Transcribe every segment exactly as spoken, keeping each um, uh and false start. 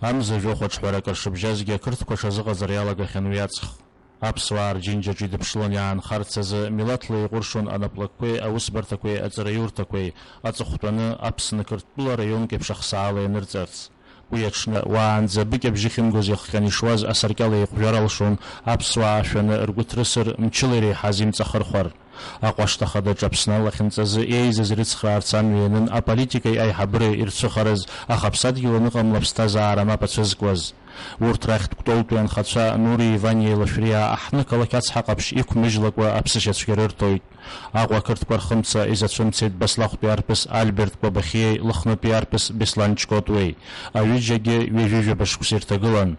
Амза жәохә аҿҳәара акыр шыбжьазгьы ақырҭқәа аҽазыҟаҵара иалагахьан уи аҵх. Аԥсуаа рџьынџьаҿы идыԥшылан иаанхарц азы милаҭла еиҟәыршон анаплакқәеи аусбарҭақәеи аҵараиурҭақәеи аҵыхәтәаны Аԥсны Қырҭтәыла раионк еиԥш ахсаала ианырҵарц. Уи аҽны, уаанӡа быкьабжьы ахьымгоз иахҟьаны ишуаз асаркьал еиҟәжәар алшон, аԥсуаа шәаны ргәы ҭрысыр, мчыла иреиҳаз имҵахырхәар. Аҟәашҭа хадаҿ Аԥсны алахьынҵазы еизаз ирыцхраарц амҩа ианын аполитикеи аиҳабыреи ирцәыхараз, аха аԥсадгьыл аныҟамла аԥсҭазаара мап ацәызкуаз. Урҭ рахьтә Кәтолтәи анхацәа Нури Ваниеи Лашәриаа аҳҭны-қалақь ацҳа ҟаԥшь иқәмыжьлакуа аԥсышьацәгьа рырҭоит. Аҟәа ақырҭқәа рхымца изацәымцеит Баслахәтәи арԥыс Альберт Кәабахиеи Лыхнытәи арԥыс Беслан Ҷкотуеи. Аҩыџьагьы ҩажәи жәаба шықәса ирҭагылан.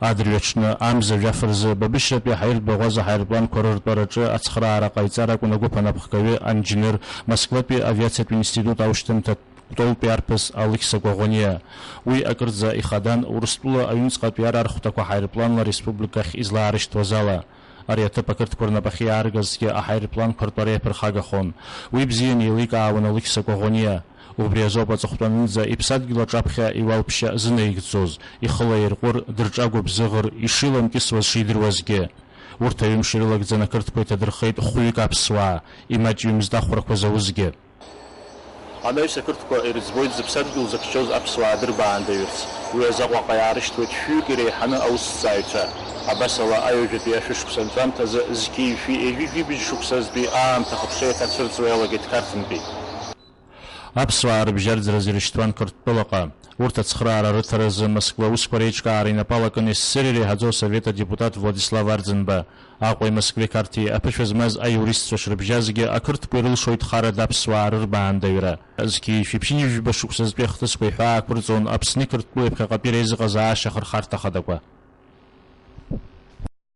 Адырҩаҽны, амза жәаф рзы, Бабышьратәи аҳаиртә баӷәаза аҳаирпланқәа рыртәараҿы ацхраара ҟаиҵар акәын агәыԥ анапхгаҩы анџьныр, Москватәи авиациатә институт аушьҭымҭа Кәтолтәи арԥыс Алықьса Коӷониа. Уи акырӡа ихадан Урыстәыла аҩныҵҟатәи ар архәҭақәа аҳаирпланла ареспубликахь излаарышьҭуаз ала. Ари аҭыԥ ақырҭқәа рнапахьы иааргазҭгьы аҳаирпланқәа ртәара иаԥырхагахон. Уи бзианы еиликаауан Алықьса Коӷониа. Убри азоуп аҵыхәтәанынӡа иԥсадгьыл аҿаԥхьа иуалԥшьа зынаигӡоз, ихы лаирҟәыр, дырҿагәыбзыӷыр, ишиламкьысуаз шидыруазгьы. Урҭ аҩымш ирылагӡан ақырҭқәа иҭадырхеит хәҩык аԥсуаа, имаҷҩымызт ахәрақәа заузгьы. Анаҩс ақырҭқәа ирыӡбоит зыԥсадгьыл зыхьчоз аԥсуаа дырбаандаҩырц. Уи азы Аҟәаҟа иаарышьҭуеит шәҩык иреиҳаны аусҭҵааҩцәа. Абасала, аҩажәатәи ашәышықәса анҵәамҭазы зқьи жәшәи ҩажәи жәибжь шықәсазтәи аамҭа ахыԥхьы еиҭа цәырҵуа иалагеит Қарҭынтәи. Аԥсуаа рыбжьарӡразы ирышьҭуан Қырҭтәылаҟа. Урҭ ацхыраара рыҭаразы Москва аусқәа реиҿкаара инапы алакын СССР иреиҳаӡоу асовет адепутат Владислав Арӡынба. Аҟәеи Москвеи Қарҭи аԥышәа змаз аиуристцәа шрыбжьазгьы, ақырҭқәа ирылшоит харада аԥсуаа рырбаандаҩра. Зқьи жәшәи ԥшьынҩажәи жәба шықәсазтәи ахҭысқәа иҳәаақәырҵон Аԥсни Қырҭтәылеи ԥхьаҟатәи реизыҟазаашьа ахырхарҭа хадақәа.